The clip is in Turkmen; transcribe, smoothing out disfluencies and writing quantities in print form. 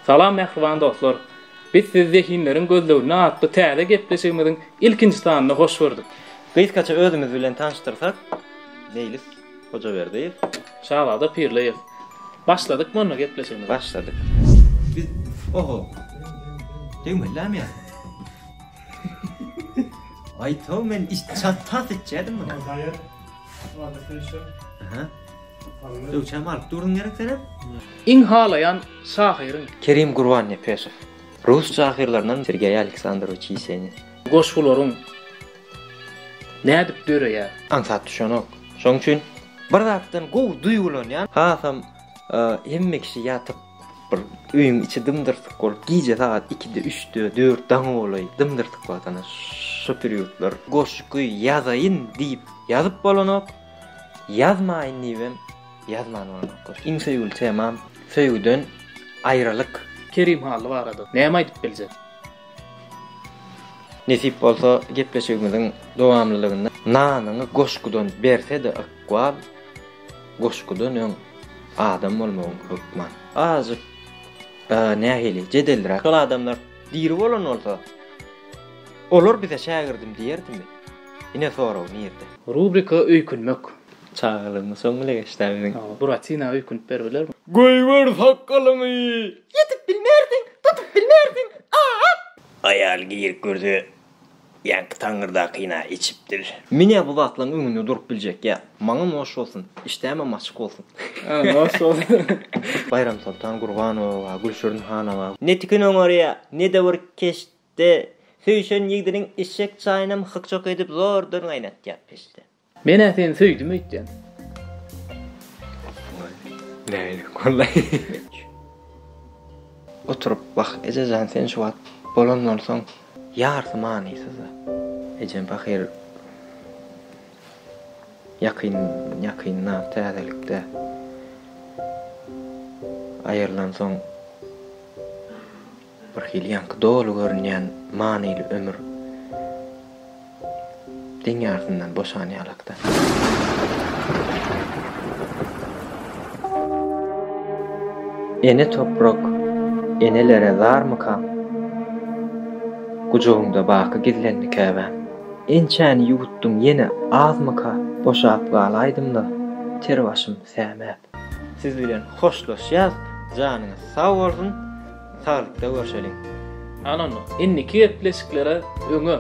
Salam mähriban dostlar! Biz sizi Zehinleriň gözleginde atly täze gepleşigimiziň ilkinji sanynda hoş gördük. Gysgaça özümiz bilen tanyşdyrsak, Meýlis Hojaberdiýew. Şazada Pirliýew. Başladykmy onda gepleşigimize? Başladyk. Biz oho. Degmelilämi ýa? Aýtow men iç tas içýädim muny. Aha. Döwçämi alyp durduň gerek senem? Iň halaýan şahyryň? Kerim Gurbannepesow. Rus şahyrlaryndan Sergeý Aleksandrowiç Ýesenin. Goşgularyň nädip döreýär? Aňsat düşenok. Şonuň üçin bir zatdan gowy duýgulanýan. Hasam hemme kişi ýatyp bir öýüň içi dym-dyrsyk bolup gije sagat ikide, üçde, dört daňa golaý dym-dyrsyk wagt ana şo periodlar goşgy ýazaýyn diýip ýazyp bolanok. Ýazmaýyn diýibem ýazman bolanok. Iň söýgüli temam söýgüden aýralyk. Kerim Hally barada näme aýdyp biljek? Nesip bolsa gepleşigimiziň dowamlylygynda nanyňy goşgudan berse-de ykbal, goşgudan öň adam bolmagyň hökman. Azajyk nähili jedelliräk. Şol adamlar diri bolan bolsa, olar bize şägirdim diýerdimi? Ine sorag nirde? Rubrika öýkünmek. Çagalygymyz şoň bile geçdä biziň. Buratino öýkünip beribilermi? Goýber sakgalyňy! Ýetip bilmersiň, tutup bilmersiň, a-a! Aýal girip görse, ýaňky taňňyrdakyna içipdir. Menä bu zatlaň öňünde durup biljek ýa. Maňa noş bolsun, işdämem açyk bolsun. Noş bolsun. Baýramsoltan Gurbanowa, Gülşirin Hanowa. Ne tikin oňarýa, ne-de bir keşde. Söýşen ýigdiniň içjek çaýynam hyk-çok edip zordan gaýnatýar peçde. Men-ä seni söýdüm öýtýän. Nähili gollaý. Oturyp, Wah, eje jan, sen şu wagt bolan bolsaň. Ýarysy manysyz-a. Ejem pahyr ýakyn, ýakynda, täzelikde aýrylansoň. Bir hili ýaňky doly görünýän manyly ömür deň ýarysyndan boşan ýalakda. Ene toprak enelere zarmykam? Gujagyňda baky gizlendi käbäm. Ençäni ýuwutdyň ýene azmyka? Boşap galaýdym-da, ter başym sämäp. Siz bilen hoşlaşýas janyňyz sag bolsun saglykda görşeliň. Ana onda indiki gepleşiklere öňe.